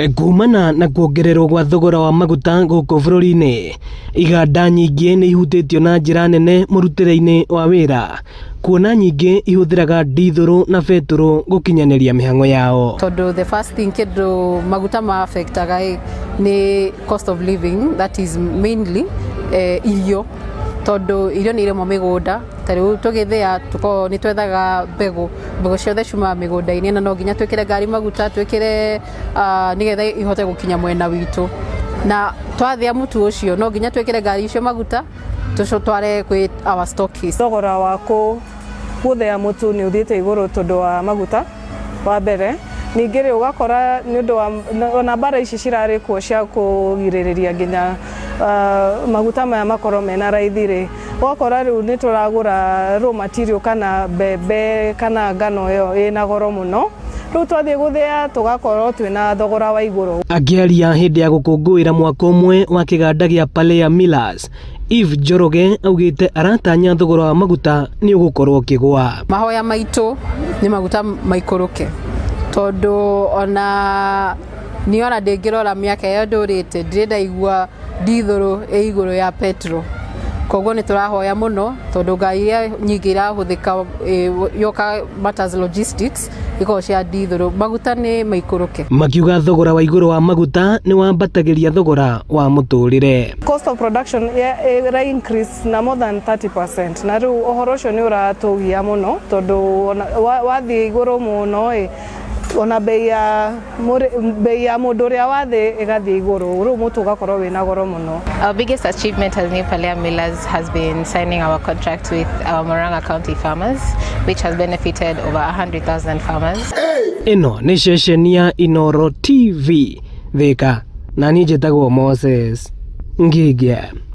Kumana na kuongererwo gwa thogora wa maguta gũkũ bũrũri-inĩ, iganda nyingĩ nĩ ihutĩtio na njĩra nene mũrutĩre-inĩ wa wĩra, kuona nyingĩ ihũthĩraga ndithũrũ na betũrũ gũkinyanĩria mĩhang'o yao. Tondũ the first thing kĩndũ maguta ma affectaga ĩ, nĩ cost of living, that is mainly irio, tondũ irio nĩ irĩmwo mĩgũnda. Ta rĩu tũgĩthĩa tũkoragwo nĩ twethaga mbegũ, mbegũ ciothe ciumaga mĩgũnda-inĩ, na no nginya twĩkĩre ngari maguta, twĩkĩre nĩgetha ihote gũkinya mwena witũ. Na twathĩa mũtu ũcio, no nginya twĩkĩre ngari icio maguta, tũcitware kwĩ our stockists. Thogora wa gũthĩa mũtu nĩ ũthiĩte igũrũ tondũ wa maguta wa mbere. Ningĩ rĩ, ũgakora nĩ ũndũ wa ona mbara ici cirarĩ kuo cia kũgirĩrĩria nginya maguta maya makorwo mena raithi rĩ, ũgakora rĩu nĩ tũragũra raw material kana mbembe kana ngano ĩyo ĩna goro mũno. Rĩu twathiĩ gũthĩa, tũgakorwo twĩna thogora wa igũrũ. Akĩaria hĩndĩ ya gũkũngũĩra mwaka ũmwe wa kĩganda gĩa Palea Millers, Eve Njoroge augĩte aratanya thogora wa maguta nĩ ũgũkorwo ũkĩgũa. Mahoya maitũ nĩ maguta maikũrũke, tondũ ona niĩ ona ndĩngĩrora mĩaka ĩyo ndũrĩte, ndirĩ ndaigua ndithũrũ ĩ igũrũ ya petrol. Koguo nĩ tũrahoya mũno, tondũ ngari iria nyingĩ irahũthĩka yoka matters logistics ikoragwo cia ndithũrũ, maguta nĩ maikũrũke. Makiuga thogora wa igũrũ wa maguta nĩ wambatagĩria thogora wa mũtũrĩre. Cost of production ĩra increase na more than 30%, na rĩu ũhoro ũcio nĩ ũratũgia mũno, tondũ wathiĩ igũrũ mũno ĩ, ona bei ya mũndũ ũrĩa wa thĩ ĩgathiĩ igũrũ, rĩu mũtu ũgakorwo wĩna goro mũno. Our biggest achievement as New Palea Millers has been signing our contract with our Murang'a County farmers, which has benefited over 100,000 farmers. Ĩno nĩ ceceni ya Inoro TV Thika, na niĩ njĩtagwo Moses Ngige.